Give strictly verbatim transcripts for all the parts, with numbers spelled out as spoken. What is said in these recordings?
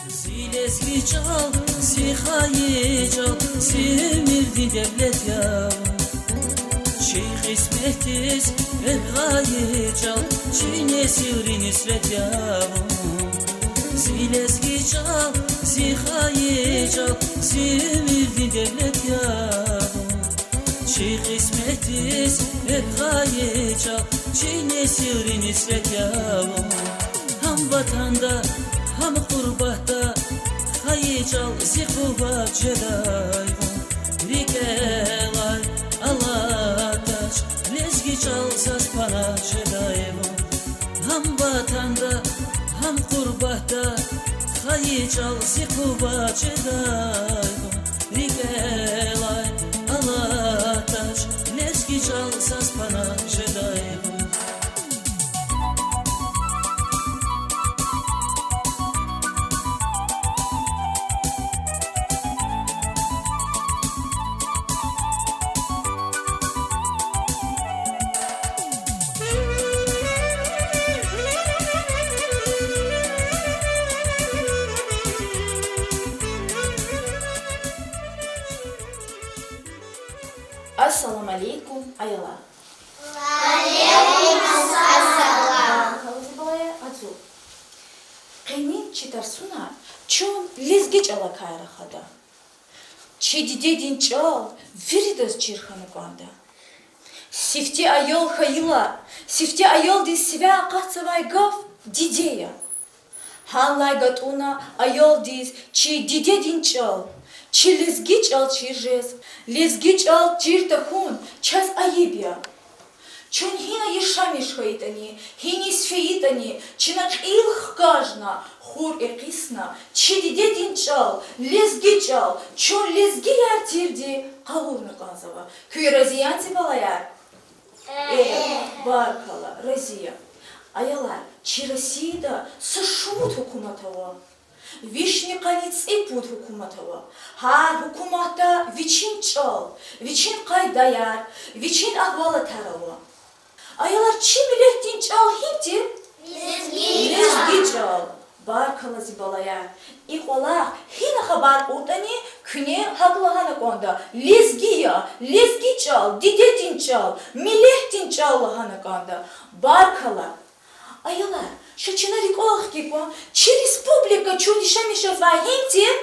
Зи лезги чӀал, зи хайи чӀал, зи уьмуьрдин девлет я вун. Чи кьисметдиз эвер гайи чӀал, чи несилрин нуьсрет я вун. Зи лезги чӀал, зи хайи чӀал, зи уьмуьрдин девлет я вун. Чи кьисметдиз эвер гайи чӀал, чи несилрин нуьсрет я вун. Гьам ватанда, гьам къурбатда хайи чӀал зи къуват жедай вун. РикӀелай алатач, лезги чӀал заз пана жедай вун. Гьам ватанда, гьам къурбатда хайи чӀал зи къуват жедай вун. РикӀелай алатач, лезги чӀал заз пана жедай вун. Ассаламу алейкум, аялар. Ва алейкум ассалам. Къенин чи тарсуна чун лезги чӀалакай рахада. Чи дидедин чӀал виридаз чир хьана кӀанда. Сифте аял хьайила, сифте аялдиз сивяй акъатзавай гаф диде я. Гьанлай гатӀунна аялдиз чи дидедин чӀал, чи лезги чӀал чир жез, лезги чӀал чир тахьун чаз айиб я. Чун гьина яшамиш хьайитӀани, гьиниз фейитӀани, чна кьил хкажна, хур экъисна, чи дидедин чӀал, лезги чӀал, чун лезгияр тирди къалурна кӀанзава. Куьн рази яни, зи балаяр? Э, баркалла, рази я. Аялар, чи Россияда са шумуд гьукумат ава. Вишни къанни цӀипуд гьукумат ава. Гьар гьукуматда вичин чӀал, вичин къайдаяр, вичин агьвалатар ава. Аялар, чи миллетдин чӀал гьим тир? Лезги чӀал. Баркалла, зи балаяр. И кӀвалах гьина хабар кьуртӀани, куьне гьакӀ лагьана кӀанда: лезги я, лезги чӀал, дидедин чӀал, миллетдин чӀал лагьана кӀанда. Баркалла. Аялар, ша чна рикӀел хкин кван, чи республика, чун яшамиш жезвай, гьим тир?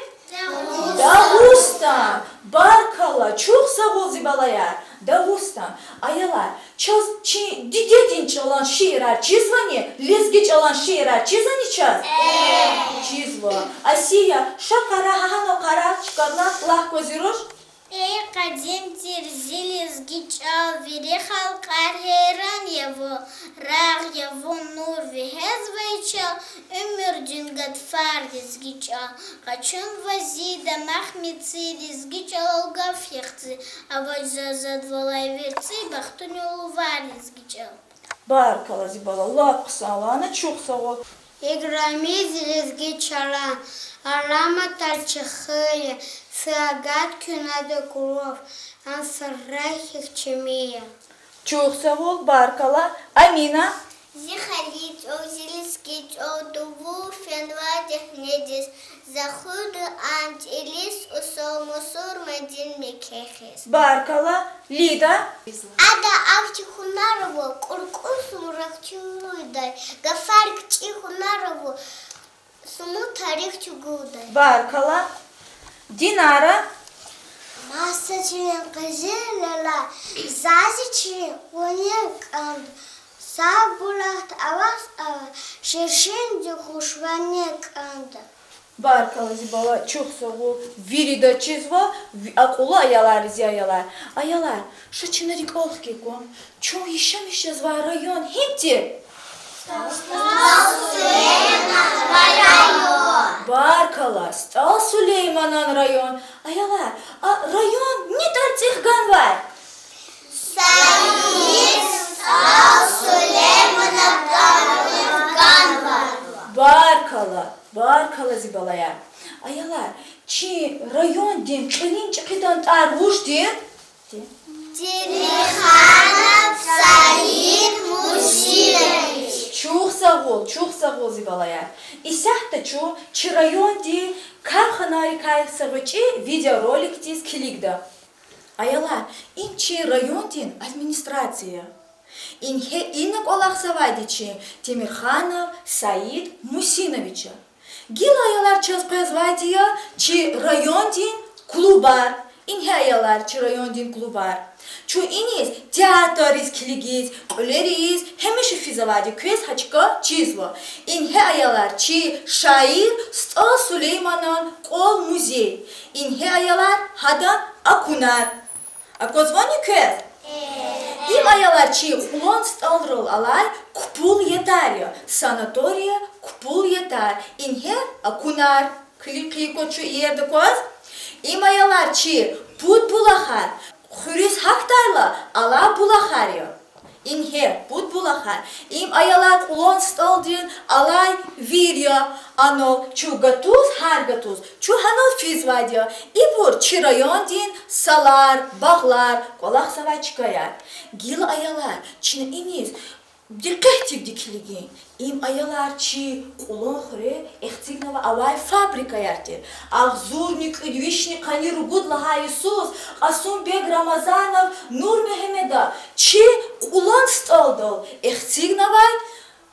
Дагъустан. Баркалла, чухсагъул, зи балаяр. Дагъустан. Аялар, чаз чи дидедин чӀалан шиирар чизвани, лезги чӀалан шиирар чизвани чаз? Чизва. Асия, ша къара, гьана къара, чкадал лагь кваз, зи руш. Эй, къадим тир зи лезги чӀал, вири халкьар гьейран я вун, рагъ я вун, нур вегьезвай чӀал, уьмуьрдин гатфар лезги чӀал. Къачунва зи дамах меци, лезги чӀалал гаф яхци, авач заз зад валай верцӀи, бахтуни лувар лезги чӀал. Баркалла, зи бала, лап хъсан лагьана, чухсагъул. Играми зи лезги чӀалан аламатар чи хуьр я, физ агат куьн адан кӀурум, ам саррай хьиз чими я. Чухсагъул, баркалла. Амина. Зи халкьдин чӀал, зи лезги чӀал, тавур фенвай дегьнедиз, за хуьда ам чилиз, усал мусурмандин мекан хьиз. Баркалла. Лида. Ада авчи хьунар ава, кьуркьур сумрак чугудай, гафар кичӀе хьунар ава, сумуд тарих чугудай. Баркалла. Динара. Маса чилин къизил лелай, заз зи чилин къванер кӀанда, сабурлахъ аваз ава, ширшинди хуш ванер кӀанда. Баркалла, зи бала, чухсагъул, вирида чизва, ви-, акьуллу аялар я зи аялар. Аялар, ша чна рикӀел хкин кван, чун яшамиш жезвай район гьим тир? Баркалла, СтӀал Сулейманан район. Аялар, а район ни тӀварцӀихъ ганвай? Саид, СтӀал Сулейманан районда ганвай. Баркалла, баркалла, зи балаяр. Аялар, чи райондин кьилин чӀехидан тӀвар вуж тир? Телеханов Саид Мусинович. Чухсагъул, чухсагъул, зи балаяр. Исятда чун чи райондин карханайрикай са гъвечӀи видеороликдиз килигда. Аялар, им чи райондин администрация я. Ингье ина кӀвалахзавайди чи Темирханов Саид Мусинович я. Гила, аялар, чаз къвезвайди я чи райондин клубар. Ингье, аялар, чи райондин клубар. Чун иниз театрриз килигиз, кьуьлер ийиз гьамиша физвайди, квез гьа чка чизва. Ингье, аялар, чи шаир СтӀал Сулейманан кӀвал музей. Ингье, аялар, гьадан акунар. Аквазвани квез? Им, аялар, чи Кьулан СтӀалрал алай Купул ятар я, санатория Купул ятар. Ингье акунар. Килиг, килиг кван, чун иерда кваз. Им, аялар, чи пуд булахар, хуьруьз гьахьдайла алай булахар я. Ингье пуд булахар. Им, аялар, Кьулан СтӀалдин алай вир я. Анал чун гатуз, гьар гатуз чун гьанал физвайди я. Ибур чи райондин салар, багълар, кӀвалахзавай чкаяр. Гила, аялар, чна иниз дикъетдивди килигин. Им, аялар, чи Кьулан хуьре эцигнавай авай фабрикаяр тир. Агъзурни кӀуьд вишни къанни ругуд лагьай йисуз Кьасумбег Рамазанов Нурмегьамеда чи Кьулан СтӀалдал эцигнавай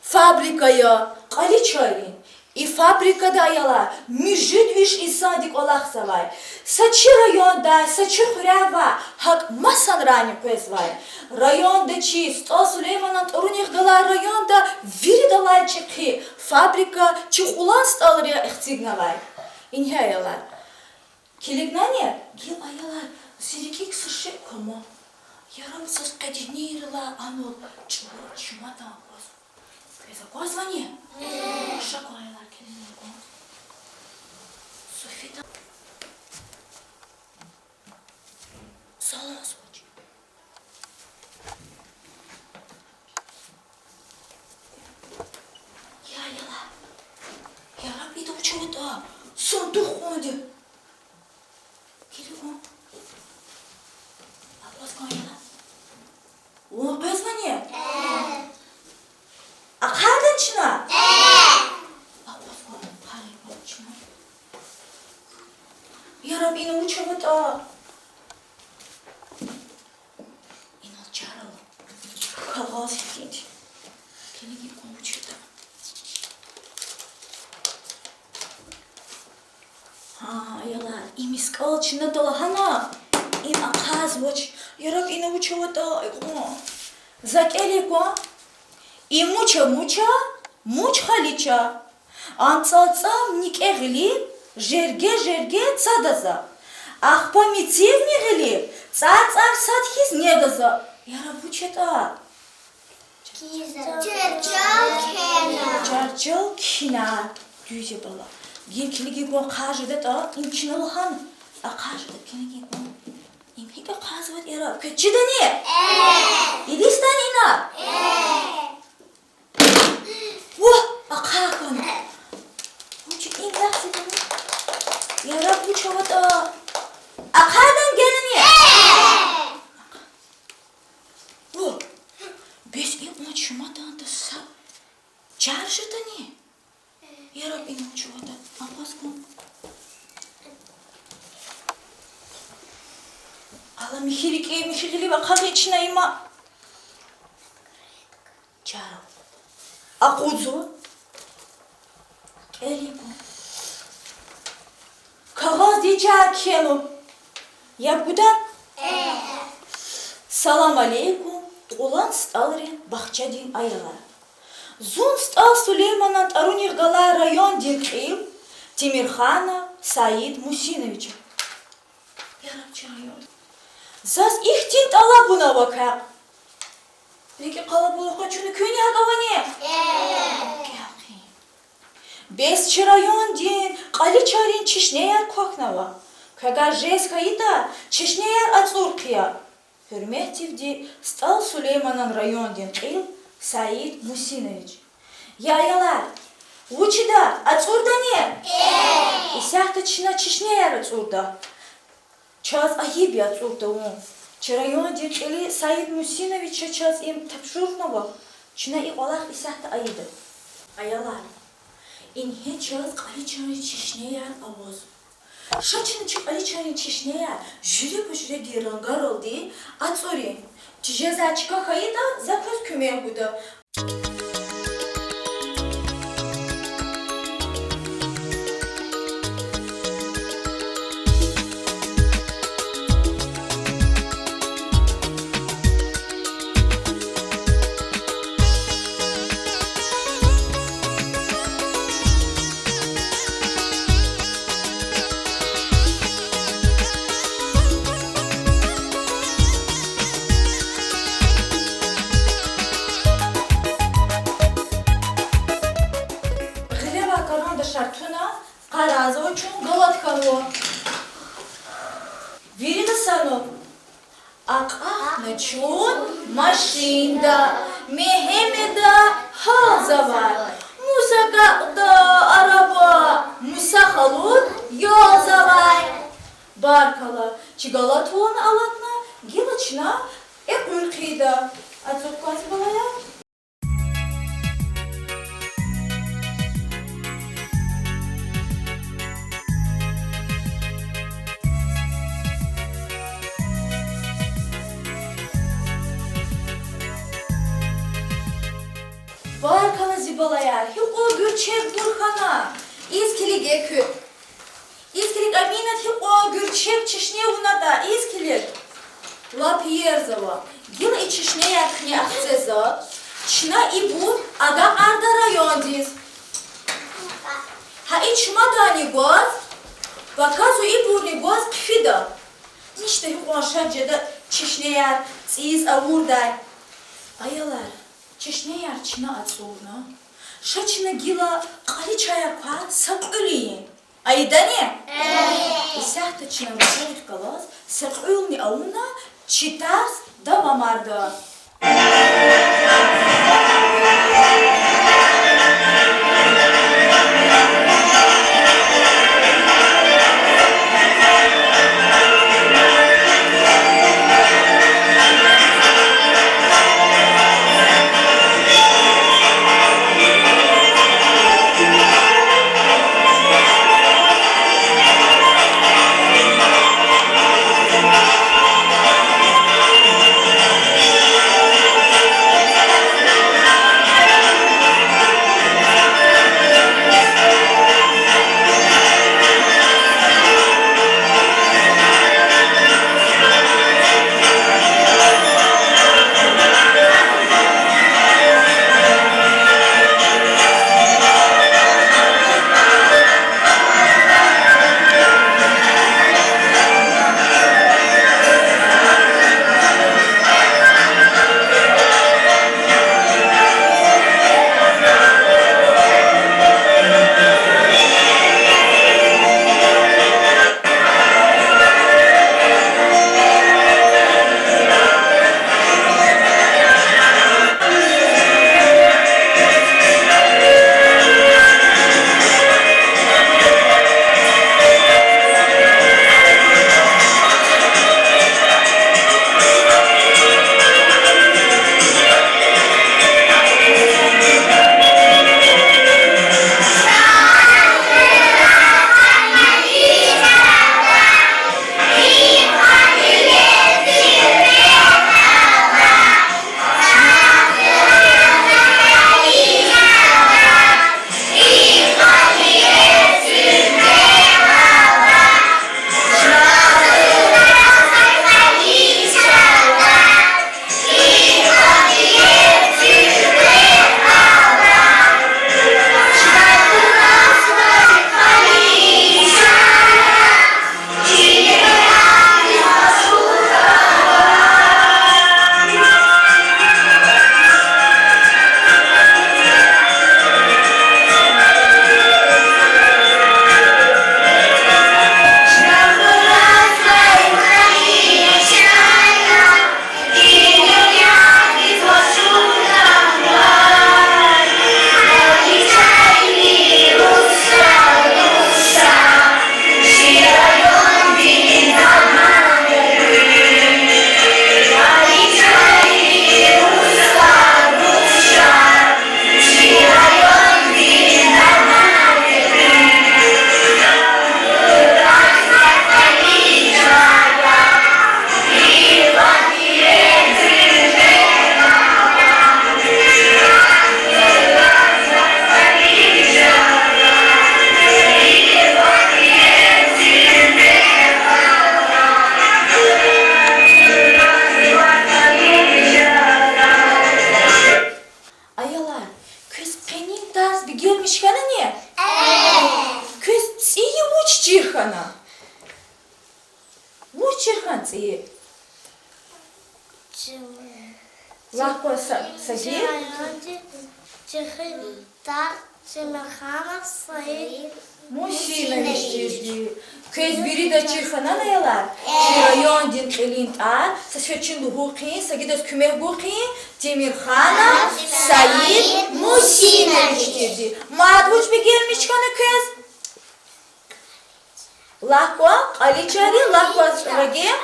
фабрика я, кьаличайрин. И фабрикада, аялар, муьжуьд виш инсанди кӀвалахзавай. Са чи райондай са чи хуьряй ваъ, гьакӀ масанрани къвезвай. Районда чи СтӀал Сулейманан тӀварунихъ галай районда виридалай чӀехи фабрика чи Кьулан СтӀалри эцигнавай. Ингье, аялар. Килигнани? Гила, аялар, зи рикӀик са шей квама. Яраб заз къединийрилай анал чӀуру чумадан акваз. Квез аквазвани? Ша кван, аялар, килигин кван. Софида. Залаз вуч? Я, аялар. Яраб ида вуч аватӀа? Сандух кванди. Килигин. Акваз кван, аялар. Вун къвезвани? Ахъайдани чна? Акваз кван, ахъайдани чна. Яраб ина вуч аватӀа? Инал чар ала. Кагъаз хьтинди. Килигин кван вуч ятӀа. Гьа, аялар, им искӀал чна лагьана, им ахъайзавач. Яраб ина вуч аватӀа, ай кьван. За кӀелин кван. И муч-муч я, муч халича. Ам цӀалцӀам никӀе гъилив, жерге-жерге цада за. Ахпа мецивни гъилив, цӀар-цӀар сад хьиз неда за. Яраб вуч ятӀа? Чарчал кхьинар. Чарчал кхьинар. Дуьз я, бала. Гила килигин кван, ахъай жедатӀа, им чна лагьана. Ахъай жеда, килигин кван. Им гьикӀ ахъайзаватӀа, яраб квез чидани? Илисдани ина? Вагь, ахъай хьана. Вуч им вахт зикни? Яраб вуч аватӀа? Ахъайдани генани? Вагь, бес и кьван чумаданда са чар жедани? Яраб ина вуч аватӀа? Акъваз кван. Алай михьи рикӀи, михьи гъилив ахъайин чна има. Чар ава. Акъудзава. КӀелин кван. Кагъаздин чар кхьенва. Яб гуда? Салам алейкум, Кьулан СтӀалрин бахчадин аялар. Зун СтӀал Сулейманан тӀварунихъ галай райондин кьил Темирханов Саид Мусинович я. Яраб чи район. Заз ихьтин тӀалабуна вакай. РикӀи къалабулух къачуна, куьн гьакӀ авани? Бес чи райондин кьаличайрин чешнеяр квахьнава. Квевай жез хьайитӀа, чешнеяр ацӀур хъия. Гьуьрметдивди СтӀал Сулейманан райондин кьил Саид Мусинович. Я аялар, вучда, ацӀурдани? Исятда чна чешнеяр ацӀурда. Чаз айиб я ацӀурда вун. Чи райондин кьили Саид Мусиновича чаз им тапшурнава. Чна и кӀвалах исятда ийида. Аялар, ингье чаз кьаличанрин чешнеяр аваз. Ша чна чи кьаличанрин чешнеяр жуьреба-жуьредин рангаралди ацӀурин. Тежезвай чка хьайитӀа, за квез куьмек гуда. Гъилевай карандашар туна, къарагъзава чун галат хьанва. Вирида санал. Акьахна чун машинда, Мегьамеда гьалзавай. Муса агакьда араба, Муса халу ялзавай. Баркалла, чи галатвални алатна, гила чна и кьуьл хъийида. АцуккӀанзи, балаяр. Баркалла, зи балаяр, гьикьван гуьрчегбур хьана. Ийиз килиг, экуь. Ийиз килиг, Аминат, гьикьван гуьрчег чешне авунатӀа, ийиз килиг. Лап иерзава. Гила и чешнеяр куьне ахцегзава. Чна ибур агакьарда райондиз. Гьа и чумаданни гваз, паказу ибурни гваз хъфида. Ништа гьикьван шад жеда чешнеяр цӀийиз авурдай. Аялар, чешнеяр чна ацӀурна, ша чна гила кьаличаяр квай са кьуьл ийин. Ийидани? Исятда чна вахарихъ галаз са кьуьлни авуна, чи тарс давамарда. хьана. Вуч чир хьана цӀийи? Лагь кван са-, Сагит. Мусинович тирди. Квез виридаз чир хьанани, аялар? Чи райондин кьилин тӀвар, са сефер чна лугьуз хъийин, Сагидаз куьмек гуз хъийин, Темирханов Саид Мусинович тирди. Мад вуч бегенмиш хьана квез? Лагь кван, кьаличайри, лагь кван, Рагим.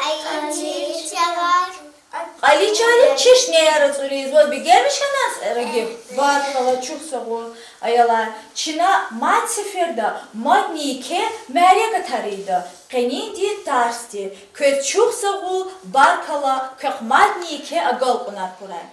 Кьаличайри чешнеяр ацӀуриз. Ваз бегенмиш хьана, Рагим? Баркалла, чухсагъул, аялар. Чна мад сеферда мадни еке мярекатар ийида. Къенин тарс тир. Квез чухсагъул, баркалла, квехъ мадни еке агалкьунар хьурай.